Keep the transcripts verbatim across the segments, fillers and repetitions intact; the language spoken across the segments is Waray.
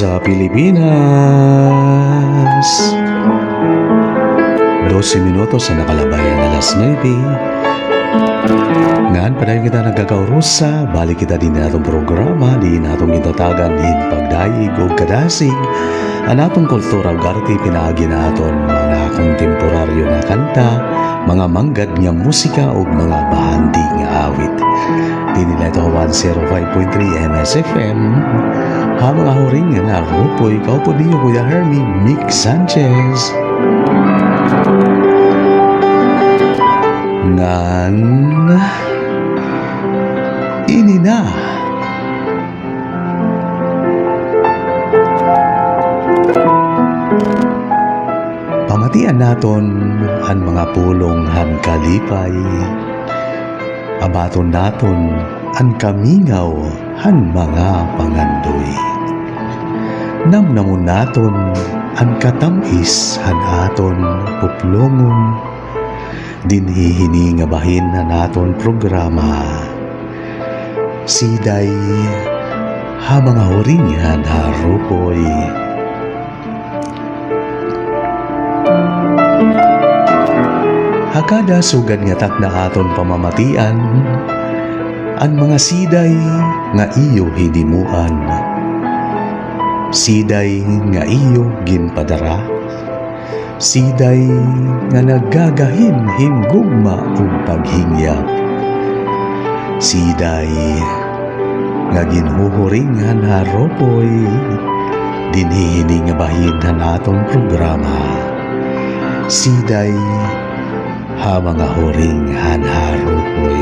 Sa Pilipinas, dose minutos an nakalabay han alas nuebe. Ngan padayon kita nagkakaurusa, balik kita dinhi ha aton programa, diin aton ginatatagan hin pagdayeg ug kadasig an aton kultura ug arte, pinaagi han aton mga kontemporaryo nga kanta, mga manggad nga musika ug mga bahandi nga awit. Dinhi la ito ha one zero five point three M S F M. Ha mga huring nga narupoy, kaupod niyo Kuya Hermie Mick Sanchez. Ngan, ini na. Pamatian naton an mga pulong han kalipay. Abaton naton an kamingaw han mga pangandoy. Namnamon naton an katam-is han aton puplongon. Dinhi hini nga bahin han aton programa. Siday ha mga huring han harupoy. Ha kada sugad nga takna aton pamamatian, an mga siday nga iyo hinimuan. Siday nga iyo ginpadara. Siday nga nagagahin hin gugma ug paghingyap. Siday nga ginhuhuring han harupoy, dinhi hini nga bahin han aton programa. Siday ha mga huring han harupoy.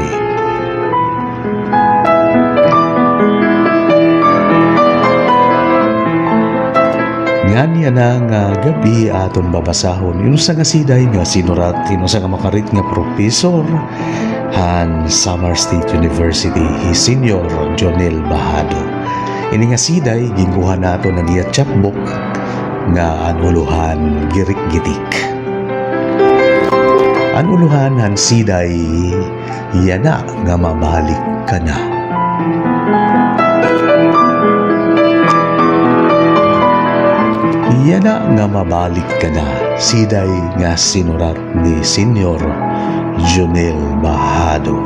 Ngan yana nga gab-i aton babasahon in usa nga siday nga sinurat hin usa nga makarit nga propesor han Samar State University, hi Señor Jonel Bajado. Ini nga siday, ginkuha naton han iya chapbook nga an ulohan Girikgitik. An ulohan han siday, Yana nga mabalik ka na. Yana nga mabalik ka na, siday nga sinurat ni Señor Jonel Bajado.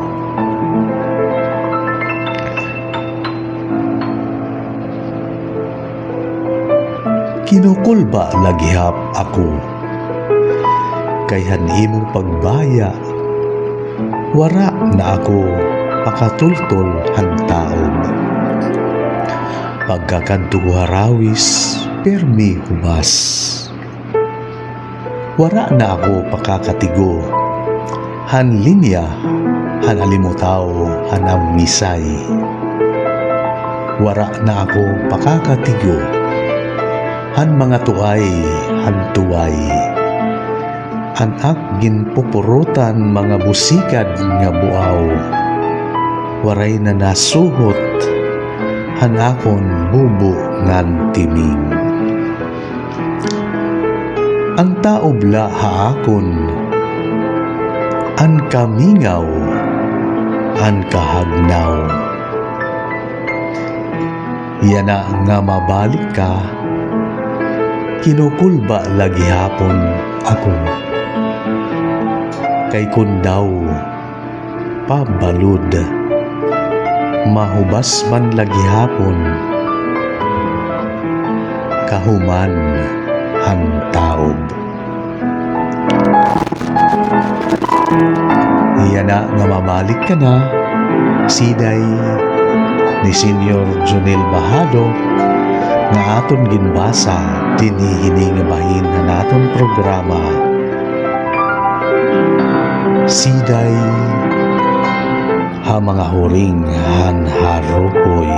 Kinukulba la gihap ako kay han imo pagbaya, wara na ako pakatultol han taob. Pagkakadto ko ha rawis, pirmi hubas. Wara na ako pakakatigo han linya han alimutaw han ammisay. Wara na ako pakakatigo han mga tuay han tuway. An ak ginpupurutan mga busikad nga buaw. Waray na nasuhot han akon bubo ngan timing. An taob la ha akon, an kamingaw, an kahagnaw. Yana nga mabalik ka, kinukulba la gihapon ako. Kay kon daw pabalod, mahubas man la gihapon kahuman han taob. Yana nga mabalik ka na, siday ni Señor Jonel Bajado nga aton ginbasa dinhi hini nga bahin han aton programa. Siday ha mga huring han harupoy.